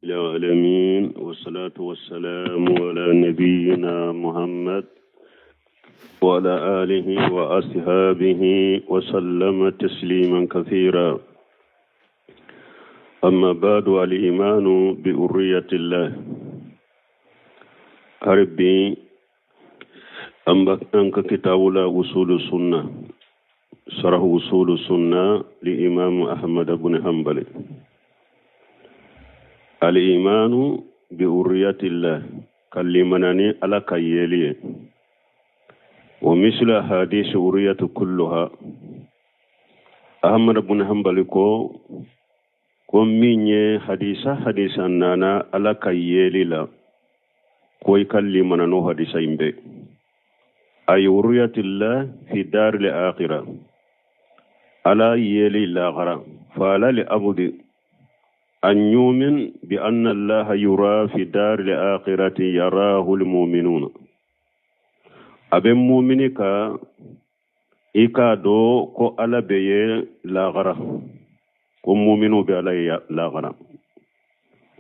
العالمين والصلاة والسلام على نبينا محمد وعلى آله وأصحابه وسلم تسليما كثيرا. أما بعد، الإيمان برؤية الله. Hali bi an ka kitabu la أصول السنة، شرح أصول السنة لإمام أحمد بن حنبل. الإيمان برؤية الله، ka limaniya ni Ala ka yeli. ومثل أحاديث الرؤية كلها. Ahmad bin Hanbal ko min ye hadisa hadisa nana Ala ka yeli la, ko i ka limana n'o hadisa in bɛɛ. أي رؤية الله في دار الآخرة، Ala yeli lahara. فعلى العبد أن يؤمن بأن الله يرى في دار الآخرة يراه المؤمنون. A bɛ mumini kan i k'a dɔn ko Ala bɛ ye lahara, ko muminu bɛ Ala ye lahara.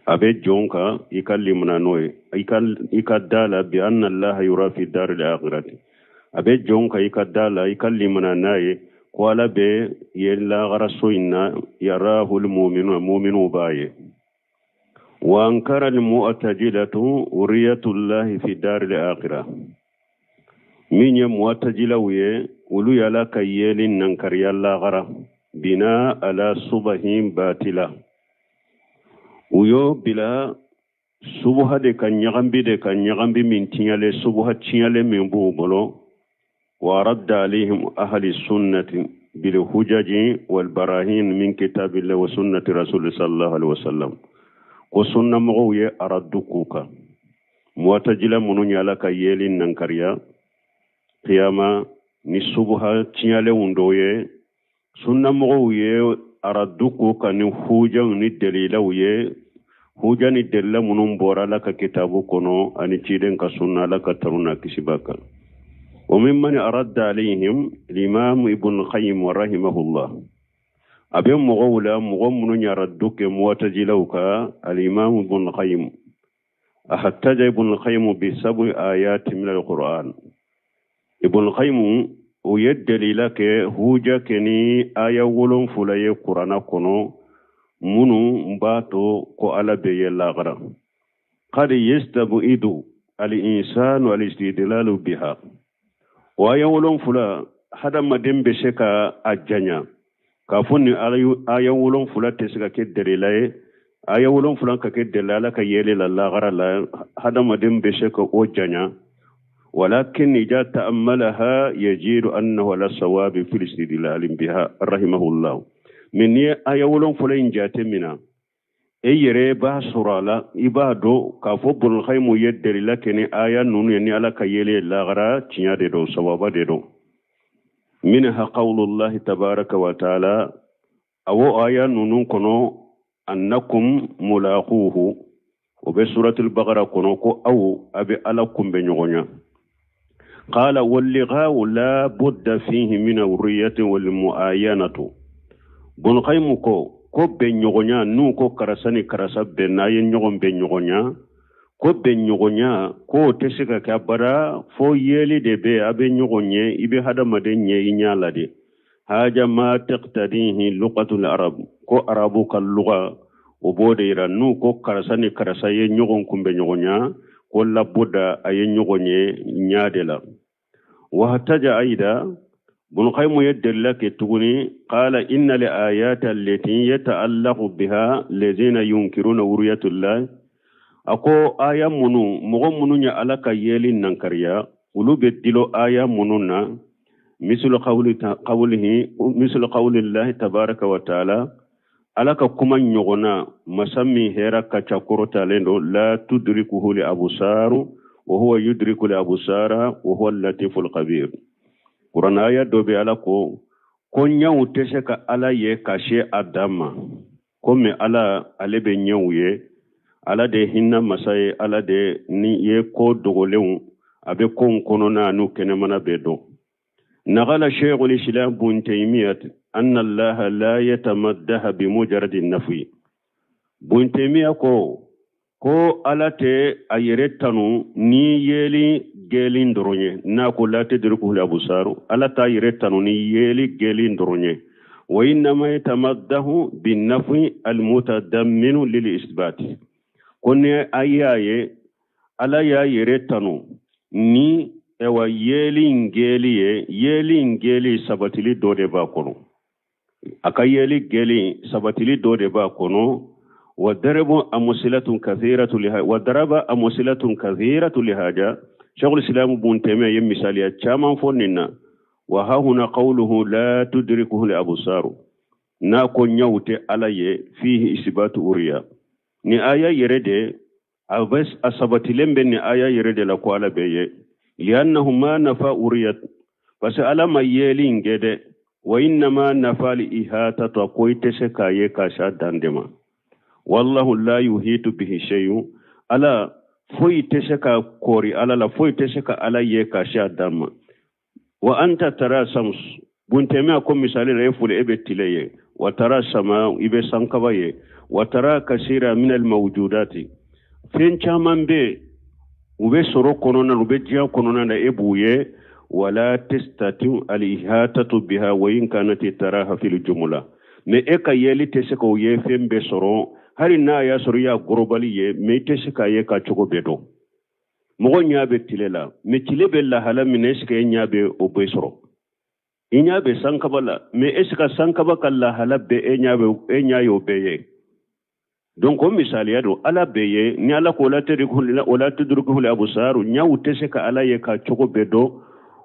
A bɛ jɔn kan i ka limana n'o ye, i ka da la بأن الله يرى في دار الآخرة. A bɛ jɔn kan i ka da la, i ka limana n'a ye ko Ala bɛ ye lahara so in na. يراه المؤمنون، muminu b'a ye. وأنكر المعتزلة رؤية الله في دار الآخرة. Min ye mu'tazilaw ye, olu y'Ala ka yeli nankariya lahara بناء على شبه باطلة. U y'o bila subuha de ka ɲagambi de ka ɲagambi min tiɲalen, subuha tiɲalen min b'u bolo. ورد عليهم أهل السنة بالحجج والبراهين من كتاب الله وسنة رسول صلى الله عليه وسلم. Ko sunna mɔgɔw ye araddu k'u kan, muwatajila minnu ye Ala ka yeli nankariya kiyama ni subuha tiɲalenw dɔw ye, sunna mɔgɔw ye araddu k'u kan ni hujaw ni dalilaw ye, huja ni dalila minnu bɔra Ala ka kitabu kɔnɔ ani ciden ka sunna, Ala ka tanu n'a kisi b'a kan. وممن رد عليهم الإمام ابن القيم رحمه الله. A bɛ mɔgɔw la, mɔgɔ minnu ye raddu kɛ muwatajilaw kan, الإمام ابن القيم. احتج ابن القيم بسبع آيات من القرآن. Ibn Qayyim o ye dalila kɛ, huja kɛ ni aya 7 ye kuranna kɔnɔ, minnu b'a to ko Ala bɛ ye lahara. قد يستبعد الإنسان الاستدلال بها. O aya 7, hadamaden bɛ se ka a janya k'a fɔ ni aya 7 tɛ se ka kɛ dalila ye. Aya 7 ka kɛ dalila Ala ka yeli la lahara la, hadamaden bɛ se ka o janya. ولكن إذا تأملها يجد أنه على الصواب في الاستدلال بها رحمه الله. Min ni aya 7 in jate mina, e yɛrɛ b'a sɔrɔ a la, i b'a dɔn k'a fɔ Ibnul ye dalila kɛ ni aya ninnu ye ni Ala ka yeli lahara, tiɲɛ de don, sababa de don. منها قول الله تبارك وتعالى. Awo aya ninnu kɔnɔ, أنكم ملاقوه, o bɛ suratul Bakara kɔnɔ, ko aw a bɛ Ala kunbɛ ɲɔgɔn ɲa. قال واللقاء لا بد فيه من الرؤية والمعاينة. Ibn Qayyim ko bɛn ɲɔgɔnya, n'u ko karisa ni karisa bɛn, n'a ye ɲɔgɔn bɛn ɲɔgɔnya, ko bɛn ɲɔgɔnya k'o tɛ se ka kɛ abada fo yeli de bɛ a bɛ ɲɔgɔn ye, i bɛ hadamaden ɲɛ i ɲɛ la de. هذا ما تقتضيه لغة العرب. Ko arabu ka luga o b'o de yira, n'u ko karisa ni karisa ye ɲɔgɔn kunbɛ ɲɔgɔnya, ko labuda a ye ɲɔgɔn ye ɲa de la. واحتج أيضا، Ibn Qayyim ye dalila kɛ tuguni. قال إن الآيات التي يتعلق بها الذين ينكرون رؤية الله. A ko aya minnu, mɔgɔ minnu ye Ala ka yeli nankariya, olu bɛ dilo aya minnu na, مثل قوله، مثل قول الله تبارك وتعالى, Ala ka kuma ɲɔgɔnna, masa min hɛrɛ ka ca, kɔrɔtalen don, لا تدركه الأبصار وهو يدرك الأبصار وهو اللطيف الخبير. Kuranɛ aya dɔ bɛ, Ala ko ɲɛw tɛ se ka Ala ye ka se a dan ma. Komi Ala ale bɛ ɲɛw ye, Ala de hinɛ masa ye, Ala de ni ye ko dogolenw, a bɛ kow kɔnɔna n'u kɛnɛmana bɛɛ dɔn. نقل شيخ الإسلام بن تيمية أن الله لا يتمدح بمجرد النفي. بن تيمية ko Ko Ala tɛ a yɛrɛ tanu ni yeli gɛlin dɔrɔn ye. N'a ko la tudrikuhul absaru, Ala t'a yɛrɛ tanu ni yeli gɛlin dɔrɔn ye. Wa innama yatamaddahu binnafi almutadamminu lil isbati. Ko ni a y'a ye Ala y'a yɛrɛ tanu ni ɛwa yeli gɛli ye, yeli gɛli sabatili dɔ de b'a kɔnɔ. A ka yeli gɛli sabatili dɔ de b'a kɔnɔ. Wa darabu amsilatun kathiratu liha wa daraba amsilatun kathiratu lihaja. Shaykhul Islam Ibn Taymiyyah ye misaliya caman fɔ nin na. Wa hahuna qawluhu la tudrikuhu al-absaru. N'a ko ɲɛw tɛ Ala ye, fihi isbatu uriya. Ni aya yɛrɛ de a bɛ a sabatilen bɛ nin aya yɛrɛ de la ko Ala bɛ ye. Li'annahu ma nafa uriyat, parce que Ala ma yeli in kɛ dɛ. Wa innama nafa li ihatata, ko i tɛ se k'a ye k'a s'a dan de ma. Wallahu la yuhitu bihi shay'un, Ala foyi tɛ se ka kɔri Ala la, foyi tɛ se ka Ala ye k'a s'a dan ma. Wa anta tara sams, Buntɛmɛ ko misali la e fole e bɛ tile ye. Wa tara sama, i bɛ sankaba ye. Wa tara kasira min al mawjudati, fɛn caman bɛ u bɛ sɔrɔ kɔnɔna na, u bɛ diɲɛ kɔnɔna na, e b'u ye. Wala testati al ihatatu biha wa in kanat taraha fil jumla. Mais e ka yeli tɛ se k'o ye fɛn bɛɛ sɔrɔ, hali n'a y'a sɔrɔ i y'a gorobali ye, mais i tɛ se k'a ye ka cogo bɛɛ dɔn. Mɔgɔ ɲɛ bɛ tile la, mais tile bɛ lahala min na, est-ce que e ɲɛ bɛ o bɛɛ sɔrɔ? I ɲɛ bɛ sankaba la, mais est-ce que sankaba ka lahala bɛɛ e ɲɛ bɛ, e ɲɛ y'o bɛɛ ye? Donc o misaliya don, Ala bɛ ye. Ni Ala ko la tudrikuhul absaru, ɲɛw tɛ se ka Ala ye ka cogo bɛɛ dɔn.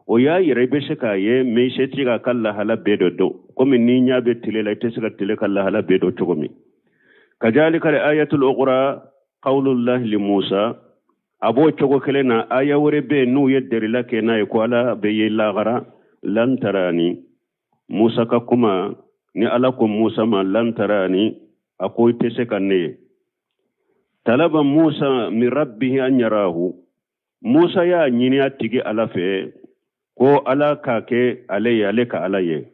O y'a yɛrɛ i bɛ se k'a ye, mais i se tɛ k'a ka lahala bɛɛ dɔ dɔn. Komi n'i ɲɛ bɛ tile la, i tɛ se ka tile ka lahala bɛɛ dɔn cogo min. Kazalika ayatul ukhra qawlullahi li Musa, a b'o cogo kelen na. Aya wɛrɛ bɛ yen n'u ye delila kɛ n'a ye ko Ala bɛ ye lahara. Lan tarani, Musa ka kuma ni Ala ko Musa ma lan tarani, a ko i tɛ se ka ne ye. Talaba Musa min rabbihi an yarahu, Musa y'a ɲini a tigi Ala fɛ ko Ala k'a kɛ ale ye, ale ka Ala ye.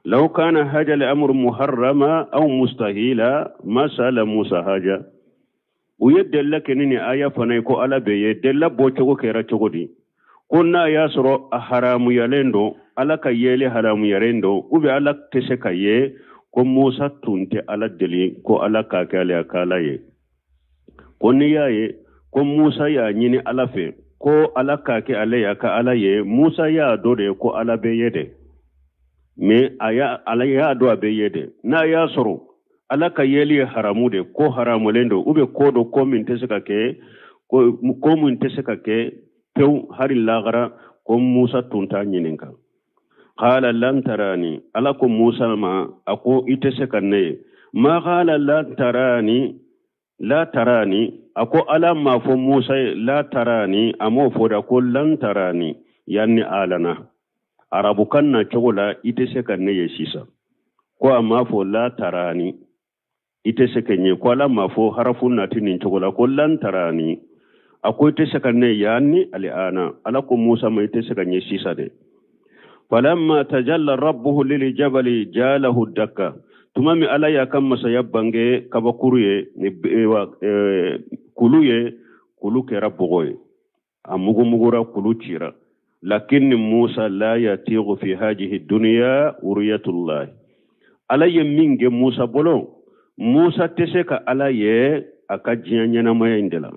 Law kana haja li amru muharrama aw mustahila ma sala Musa haja. U ye delila kɛ ni nin aya fana ye ko Ala bɛ ye. Delila bɔcogo kɛra cogo di? Ko n'a y'a sɔrɔ a haramuyalen don, Ala ka yeli haramuyalen don, ou bien Ala tɛ se ka ye, ko Musa tun tɛ Ala deli ko Ala k'a kɛ ale a ka Ala ye. Ko n'i y'a ye ko Musa y'a ɲini Ala fɛ ko Ala k'a kɛ ale ye a ka Ala ye, Musa y'a dɔn de ko Ala bɛ ye dɛ. Mais a y'a Ala y'a dɔn a bɛ ye dɛ. N'a y'a sɔrɔ Ala ka yeli ye haramu de, ko haramulen don, ou bien ko don ko min tɛ se ka kɛ, ko min tɛ se ka kɛ pewu hali lahara, ko Musa tun t'a ɲininka. Qala lan tarani, Ala ko Musa ma, a ko i tɛ se ka ne ye. Ma qala lan tarani, la tarani, a ko Ala m'a fɔ Musa ye la tarani, a m'o fɔ dɛ, ko lan tarani yanni alana. Arabukan na cogo la i tɛ se ka ne ye sisan. Ko a m'a fɔ la tarani, i tɛ se ka ɲɛ. Ko Ala m'a fɔ harafu nati nin cogo la ko lan tarani, a ko i tɛ se ka ne yanni ali ana. Ala ko Musa ma i tɛ se ka ɲɛ sisan dɛ. Falamma tajalla rabbuhu lil jabali jalahu dakka, tuma min Ala y'a ka masaya bange kabakuru ye, kulu ye, kulu kɛra bɔgɔ ye, a mugumugura, kulu cira. Lakin Musa la yatigu fi hajihi dunya uriyatullah. Ala ye min kɛ Musa bolo, Musa tɛ se ka Ala ye a ka diɲɛ ɲɛnamaya in de la.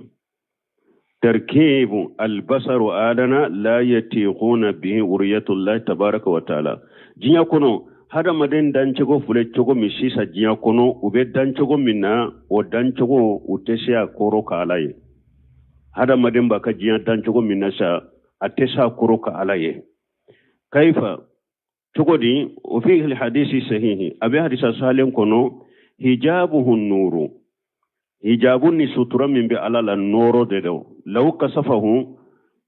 Tarkibu albasaru adana la yatiquna bihi uriyatullah tabaraka wa taala. Diɲɛ kɔnɔ hadamaden dancogo filɛ cogo min sisan, diɲɛ kɔnɔ u bɛ dancogo min na, o dancogo u tɛ se a kɔrɔ ka Ala ye. Hadamaden b'a ka diɲɛ dancogo min na sa, a tɛ se a kɔrɔ ka Ala ye. Kaifa cogo di? O fi hadisi sahihi, a bɛ hadisa salen kɔnɔ, hijabuhu nuru, hijabu ni sutura min bɛ Ala la nɔɔrɔ de don. Law kasafahu,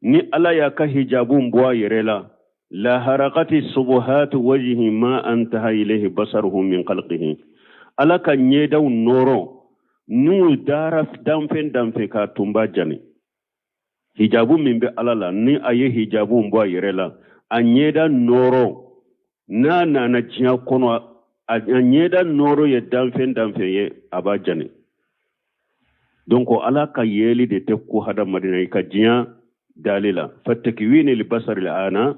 ni Ala y'a ka hijabu bɔ a yɛrɛ la, la harakati subuhatu wajhi ma antaha ilayhi basaruhu min khalqihi. Ala ka ɲɛdaw nɔɔrɔ n'u dara danfɛn danfɛn k'a tun b'a jani. Hijabu min bɛ Ala la, ni a ye hijabu bɔ a yɛrɛ la, a ɲɛda nɔɔrɔ n'a nana diɲɛ kɔnɔ, a ɲɛda nɔɔrɔ ye danfɛn danfɛn ye, a b'a jani. Donc Ala ka yeli de tɛ ku hadamaden na i ka diɲɛ dali la. Fatakwini libasari ana,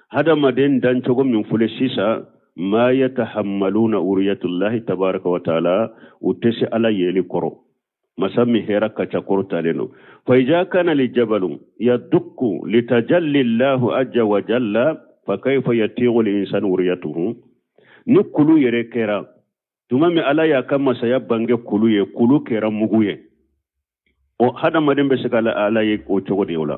hadamaden dancogo min filɛ sisan, ma yatahammaluna uriyatullahi tabaraka wa taala, u tɛ se Ala yeli kɔrɔ. Masa min hɛrɛ ka ca kɔrɔtalen don. Fa iza kana li jabalu yadukku litajalli llahu ajja wa jalla, fa kayfa yatiqu li insani uriyatuhu. Ni kulu yɛrɛ kɛra tuma min Ala y'a ka masaya bange kulu ye, kulu kɛra mugu ye, o hadamaden bɛ se ka Ala ye o cogo de o la.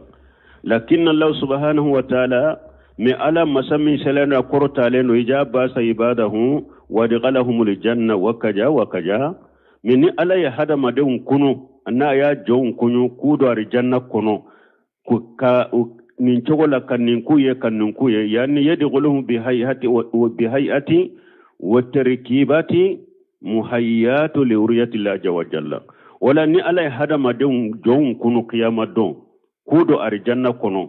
Lakin Allah subhanahu wa ta'ala, mais Ala masa min sɛlɛn don, a kɔrɔtalen don, ija basa ibadahu wa adkhalahumul janna wa kaja wa kaja. Mais ni Ala ye hadamadenw kunu, n'a y'a jɔnw kunu k'u don arijanna kɔnɔ ka nin cogo la, ka nin k'u ye, ka nin k'u ye, yani yadkhuluhum bihayati wa bihayati wa tarkibati muhayyatu li uriyati la wa jalla. Wala ni Ala ye hadamadenw jɔnw kunu kiyama don k'u don arijanna kɔnɔ,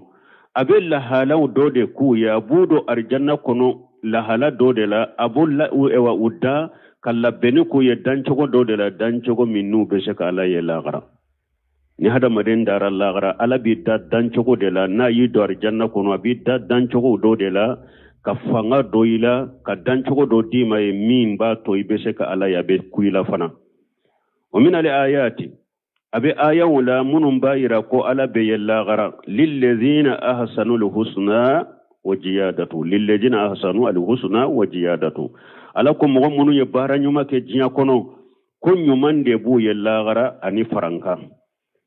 a bɛ lahalaw dɔ de k'u ye, a b'u don arijanna kɔnɔ lahala dɔ de la, a b'u la u da ka labɛnni k'u ye dancogo dɔ de la, dancogo min n'u bɛ se ka Ala ye lahara. Ni hadamaden dara lahara, Ala b'i da dancogo de la, n'a y'i don arijanna kɔnɔ, a b'i da dancogo dɔ de la, ka fanga dɔ i la, ka dancogo dɔ d'i ma ye min b'a to i bɛ se ka Ala ye, a bɛ ku i la fana. O min ale ayati, a bɛ ayaw la minnu b'a yira ko Ala bɛ ye lahara. Lillazina ahsanu alhusna wa jiyadatu, lillazina ahsanu alhusna wa jiyadatu. Ala ko mɔgɔ minnu ye baara ɲuman kɛ diɲɛ kɔnɔ, ko ɲuman de b'u ye lahara ani farankan.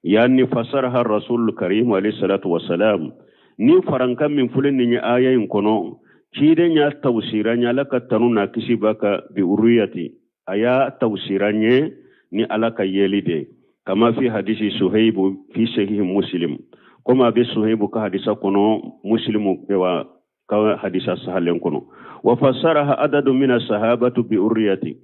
Yani fasaraha rasulul karim alayhi salatu wassalam. Ni farankan min filɛ nin ye aya in kɔnɔ, ciden y'a tawsira ɲɛ, Ala ka tanu n'a kisi b'a ka, bi uruyati, a y'a tawsira ɲɛ ni Ala ka yeli de, kama fi hadisi Suhaibu fi sahihi Muslim, komi a bɛ Suhaibu ka hadisa kɔnɔ, Muslimu wa ka hadisa sahalen kɔnɔ. Wa fasaraha adadu mina sahabatu bi uriyati.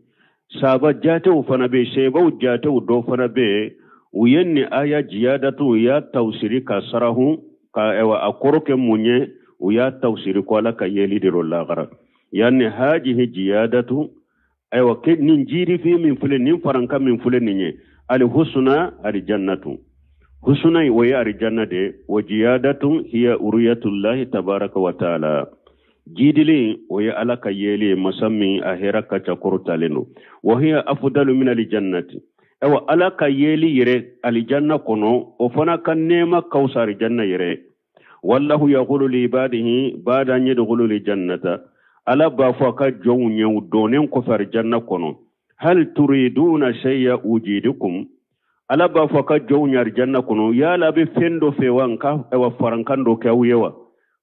Sahaba jatew fana bɛ yen, sebaw jatew dɔ fana bɛ yen, u ye nin aya jiyadatu, u y'a tawsiri ka sarahu ka ɛwa a kɔrɔ kɛ mun ye, u y'a tawsiri ko Ala ka yeli de do lahara. Yani hajihi jiyadatu, ayiwa, ke nin jirifin min filɛ, nin faranka min filɛ nin ye, alhusna aljannatu, husna o ye arijanna de, wa jiyadatu hiya uriyatullahi tabaraka wa taala. Jidili o ye Ala ka yeli ye, masa min a hɛrɛ ka ca kɔrɔtalen don. Wa hiya afdalu min aljannati. Ayiwa, Ala ka yeli yɛrɛ alijanna kɔnɔ, o fana ka nɛɛma ka fisa arijanna yɛrɛ. Wallahu yaqulu li ibadihi ba'da an yadkhulu jannata, Ala b'a fɔ a ka jɔnw ɲɛ u donnen kɔfɛ arijanna kɔnɔ, hal turiduna shay'a ujidukum. Ala b'a fɔ a ka jɔnw ɲɛ arijanna kɔnɔ, yala a bɛ fɛn dɔ fɛ wa, n ka ayiwa farankan dɔ kɛ aw ye wa?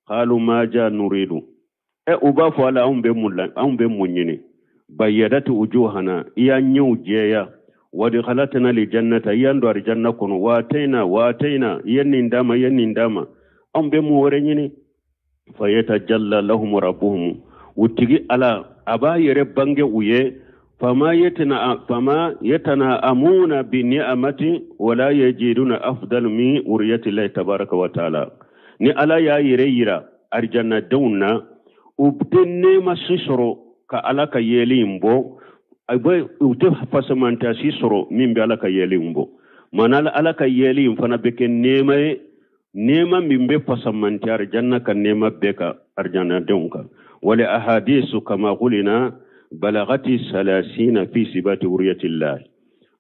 Qalu ma ja nuridu. Ɛ, u b'a fɔ Ala, anw bɛ mun la, anw bɛ mun ɲini? Bayyadati wujuhana, i y'an ɲɛw jɛya, wadkhalatna li jannata, i y'an don arijanna kɔnɔ, wa ataina wa ataina, i ye nin d'a ma, i ye nin d'a ma, anw bɛ mun wɛrɛ ɲini? Fayatajalla lahum rabbuhum, u tigi Ala a b'a yɛrɛ bange u ye. Fama yatana amuna bi ni'amati wala yajiduna afdal min uriyati llahi tabaraka wa taala. Ni Ala y'a yɛrɛ yira arijannadenw na, u tɛ nɛɛma si sɔrɔ ka Ala ka yeli in bɔ, u tɛ fasamantaya si sɔrɔ min bɛ Ala ka yeli in bɔ. Maana Ala ka yeli in fana bɛ kɛ nɛɛma ye, nɛɛma min bɛ fasamantiya arijanna ka nɛɛma bɛɛ kan arijannadenw kan. Wale ahadisu kama qulina balagati salasina fi sibati uriyatillahi.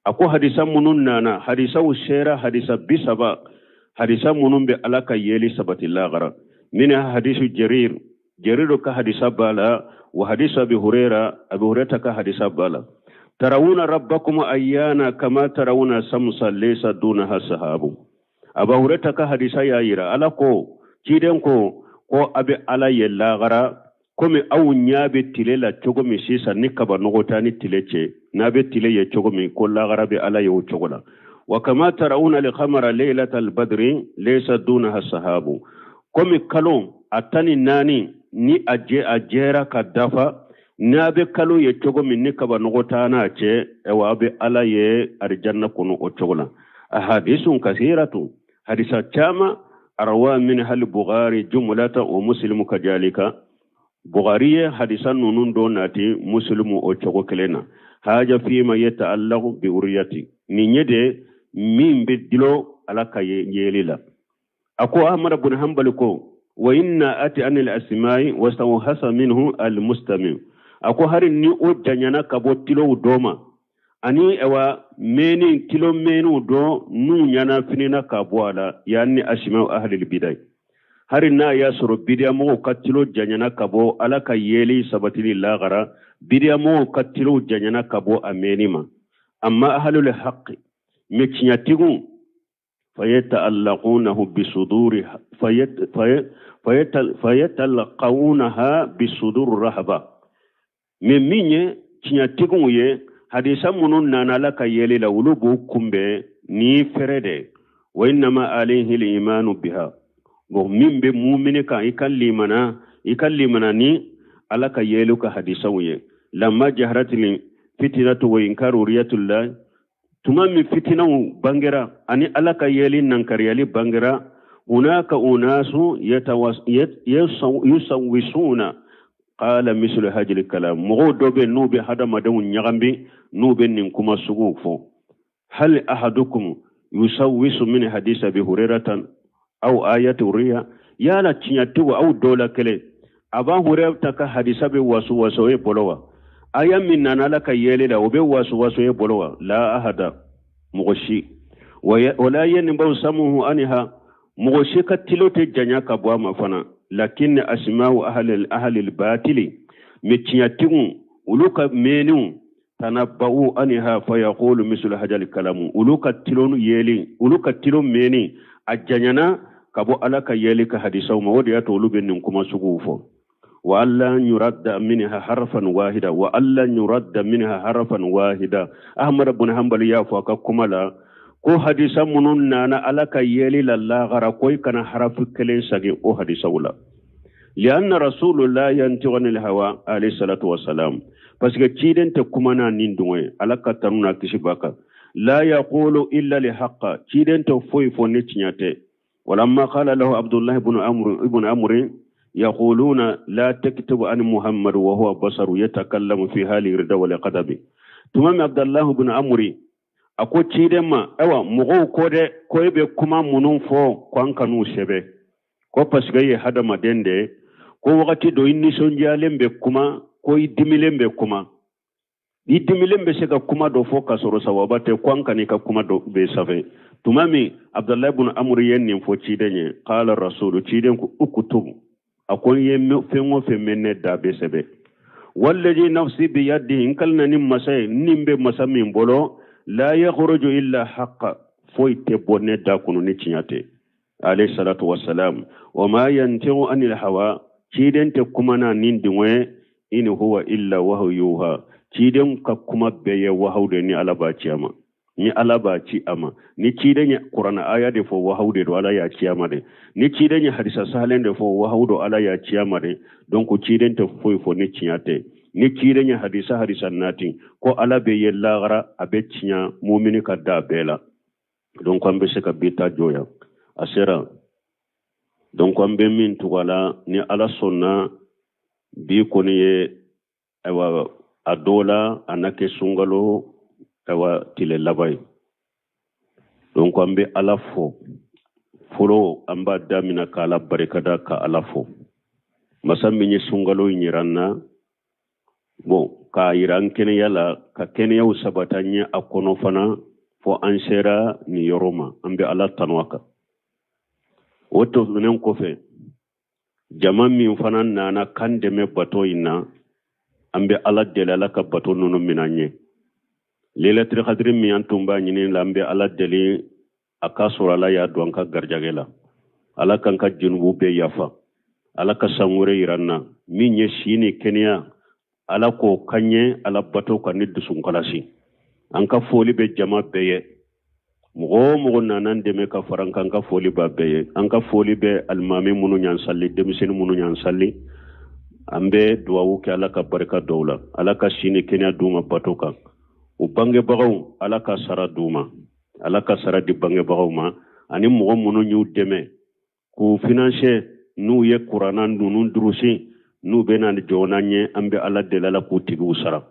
A ko hadisa minnu nana, hadisaw sera hadisa 30, hadisa minnu bɛ Ala ka yeli sabati lagara. Mina hadisu Jarir, Jarir ka hadisa b'a la, wa hadisu Abi Huraira, Abi Huraira ka hadisa b'a la. Tarawuna rabbakum ayyana kama tarawuna samsa laysa dunaha sahabu. Aba Huraira ka hadisa y'a yira, Ala ko, ciden ko, ko a bɛ Ala ye lagara komi aw ɲɛ bɛ tile la cogo min sisan, ni kaba nɔgɔ t'a ni tile cɛ, n'a bɛ tile ye cogo min, ko lagara bɛ Ala ye o cogo la. Wa kama tarawuna al-qamara laylatal badri laysa dunaha sahabu. Komi kalo a 14 ni a jɛ a jɛra ka dafa, n'a bɛ kalo ye cogo min ni kaba nɔgɔ t'a n'a cɛ, ayiwa, a bɛ Ala ye arijanna kɔnɔ o cogo la. Ahadisun kasiratu, hadisa caman, arwa min hal Bukhari jumlata wa Muslimu kajalika. Bukhari ye hadisa ninnu dɔ nati, Muslimu o cogo kelen na. Haja fima yata'allaqu bi uriyati, nin ye de Min bɛ dulon Ala ka yeli la. A ko Ahmad bin Hanbali ko wa inna ati anil asma'i wastawhasa minhu al mustami. A ko hari ni o janyana ka bɔ tilow dɔ ma, ani awa mɛnni tilo mɛnniw dɔ n'u ɲɛnafinina ka bɔ a la, yanni asma'u ahlil bidai, hari n'a y'a sɔrɔ bidiyamɔgɔw ka tilo janyana ka bɔ Ala ka yeli sabatili lagara, bidiyamɔgɔw ka tilow janyana ka bɔ a mɛnni ma. Amma ahlul haqqi, mɛ tiɲɛtigiw, fayata'allaqunahu bisuduri fayatalqawnaha bisudur rahaba. Mɛ min ye tiɲɛtigiw ye, hadisa minnu nana Ala ka yeli la, olu b'o kunbɛn ni fɛrɛ de. Wa innama alayhi al-imanu biha. Bon, min bɛ mumini kan, i ka limana ni Ala ka yeli ka hadisaw ye. Lamma jaharatil fitinatu wa inkaru riyatullah, tuma min fitinaw bangera ani Ala ka yeli nankariyali bangera, hunaka unasu yusawwisuna qala mislu hajil kalam. Mɔgɔw dɔ bɛ n'u bɛ hadamadenw ɲagami, n'u bɛ nin kuma suguw fɔ: hal ahadukum yusawwisu min hadisi Abi Hurairatan aw ayati riya? Yala tiɲɛtigiw, aw dɔ la kelen Aba Hurairata ka hadisa bɛ wasu wasu e bolo wa? Aya min nana Ala ka yeli la, o bɛ wasu wasu e bolo wa? La ahada, mɔgɔ si. Wala yanbau samuhu anha, mɔgɔ si ka tilo tɛ janya ka bɔ a ma fana. Lakin asma'u ahli batili, mɛ tiɲɛtigiw, olu ka mɛnniw, tanabba'u anha fayaqulu mislu hajal kalamu. Olu ka tilo yeli, olu ka tilo mɛnni a janyana ka bɔ Ala ka yeli ka hadisaw ma. O de y'a to olu bɛ nin kuma suguw fɔ. Wa alla yuradda minha harfan wahida, wa alla yuradda minha harfan wahida. Ahmad bin Hanbali y'a fɔ a ka kuma la ko hadisa minnu nana Ala ka yeli la lagara, ko i kana harafu kelen sagin o hadisaw la. Lianna rasulullah yantiqu anil hawa alayhi salatu wassalam, parce que ciden tɛ kuma n'a nin dungɔ ye, Ala ka tanu n'a kisi b'a kan. La yaqulu illa li haqqa, ciden tɛ foyi fɔ ni tiɲɛ tɛ. Walamma qala lahu Abdullah ibn Amr ibn Amr yaquluna la taktubu an Muhammad wa huwa basaru yatakallamu fi hali rida wal qadabi. Tuma min Abdullah ibn Amr a ko ciden ma: ayiwa, mɔgɔw ko dɛ, ko e bɛ kuma minnu fɔ, ko an kan'u sɛbɛ, ko parce que e ye hadamaden de ye, ko wagati dɔ i nisɔndiyalen bɛ kuma, ko i dimilen bɛ kuma, i dimilen bɛ se ka kuma dɔ fɔ ka sɔrɔ sawaba tɛ, ko an kan'i ka kuma dɔ bɛ safɛ. Tuma min Abdulayi bun Amuru ye nin fɔ ciden ye, qala rasulu, ciden ko ukutub, a ko n ye fɛn o fɛn mɛn ne da bɛ sɛbɛ. Wallazi nafsi biyadihi, n kalina ni masa ye, nin bɛ masa min bolo, la yakhruju illa haqqa, foyi tɛ bɔ ne da kɔnɔ ni tiɲɛ tɛ, alayhi salatu wassalam. Wa ma yantiqu anil hawa, ciden tɛ kuma na ni dingɛ ye, in huwa illa wahyu yuha, ciden ka kuma bɛɛ ye wahaw de ni Ala b'a ci a ma, ni Ala b'a ci a ma. Ni ciden ye Kuranɛ aya de fɔ, wahaw de don, Ala y'a ci a ma de. Ni ciden ye hadisa sahalen de fɔ, wahaw don, Ala y'a ci a ma de. Donc ciden tɛ foyi fɔ ni tiɲɛ tɛ. Ni ciden ye hadisa nati ko Ala bɛ ye lagara, a bɛ tiɲɛ mumini ka da bɛɛ la. Donc an bɛ se ka bi ta jɔ yan, a sera. Donc an bɛ min tugu a la, ni Ala sɔnna, bi kɔni ye, ayiwa, a dɔw la a na kɛ sunkalo, ayiwa, tile laban ye. Donc an bɛ Ala fo fɔlɔ, an b'a daminɛ ka Ala barikada, ka Ala fo, masa min ye sunkalo in yira an na, bon, k'a yira an kɛnɛya la, ka kɛnɛyaw sabata an ye a kɔnɔ fana fo an sera nin yɔrɔ ma. An bɛ Ala tanu a kan. O tɛmɛnen kɔfɛ, jama min fana nana kan dɛmɛ bato in na, an bɛ Ala deli, Ala ka bato ninnu minɛ an ye. Lailatul Qadr min an tun b'a ɲini la, an bɛ Ala deli a k'a sɔrɔ Ala y'a don an ka garijɛgɛ la. Ala k'an ka junubu bɛɛ yafa, Ala ka san wɛrɛ yira an na. Min ye si ni kɛnɛya, Ala k'o kan ye Ala bato ka ni dusunkalasi. An ka foli bɛ jama bɛɛ ye. Mɔgɔ o mɔgɔ nana an dɛmɛ ka fara an kan, an ka foli b'a bɛɛ ye. An ka foli bɛ alimami minnu y'an sali, denmisɛnnin minnu y'an sali. An bɛ duwawu kɛ, Ala ka barika dɔw la, Ala ka si ni kɛnɛya d'u ma bato kan. U bangebagaw, Ala ka sara d'u ma, Ala ka sara di bangebagaw ma, ani mɔgɔ minnu y'u dɛmɛ k'u financer, n'u ye kuranna ninnu durusi, n'u bɛ na jɔ n'an ye, an bɛ Ala deli, Ala k'u tigiw sara.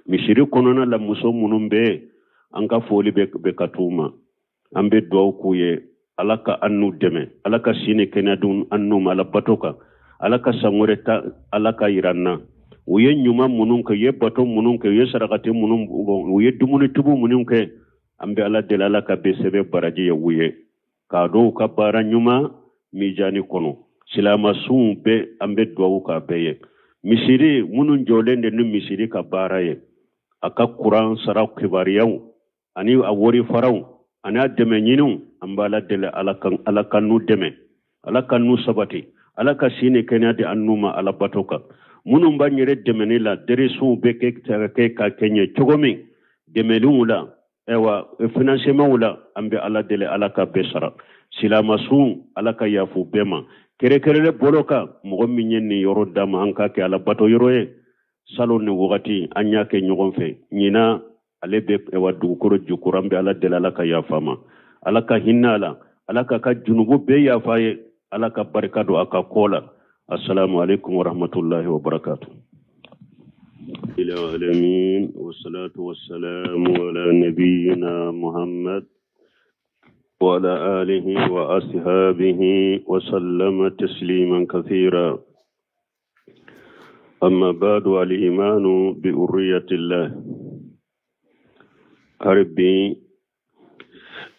Misiri kɔnɔna la, muso minnu bɛ yen, an ka foli bɛ ka t'u ma. An bɛ dugawu k'u ye, Ala ka an n'u dɛmɛ, Ala ka si ni kɛnɛya di an n'u ma Ala bato kan, Ala ka san wɛrɛ ta Ala ka yira an na. U ye ɲuman minnu kɛ, u ye bato minnu kɛ, u ye sarakati minnu bɔ, u ye dumuni tubu minnu kɛ, an bɛ Ala deli Ala ka bɛɛ sɛbɛn baraji ye u ye, k'a dɔn u ka baara ɲuman mijani kɔnɔ. Silamɛsunw bɛɛ, an bɛ dugawu k'a bɛɛ ye. Misiri minnu jɔlen de ni misiri ka baara ye, a ka kuran sara kibaruyaw ani a wari faraw ani a dɛmɛ ɲiniw, an b'Ala deli Ala ka n'u dɛmɛ, Ala ka n'u sabati, Ala ka si ni kɛnɛya di an n'u ma Ala bato kan. Minnu b'an yɛrɛ dɛmɛni la, deresiw bɛ kɛ ka kɛ ɲɛ cogo min dɛmɛliw la, ayiwa financement la, an bɛ Ala deli Ala ka bɛɛ sara. Silamɛsun, Ala ka yafu bɛɛ ma. Kɛrɛkɛrɛlen bolo kan, mɔgɔ min ye nin yɔrɔ d'a ma, an k'a kɛ Ala bato yɔrɔ ye. Salon ni wagati an y'a kɛ ɲɔgɔn fɛ, ɲinan ale bɛ ayiwa dugukolo jukɔrɔ, an bɛ Ala deli Ala ka yafa ma, Ala ka hinɛ a la, Ala ka ka junubu bɛɛ yafa ye, Ala ka barika don a ka ko la. Assalamu alaikum wa rahmatullahi wa barakatuh. العالمين والصلاة والسلام على نبينا محمد وعلى آله وأصحابه وسلم تسليما كثيرا. أما بعد، الإيمان بأرية الله. هربي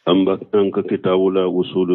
أنك كتاب لا وصول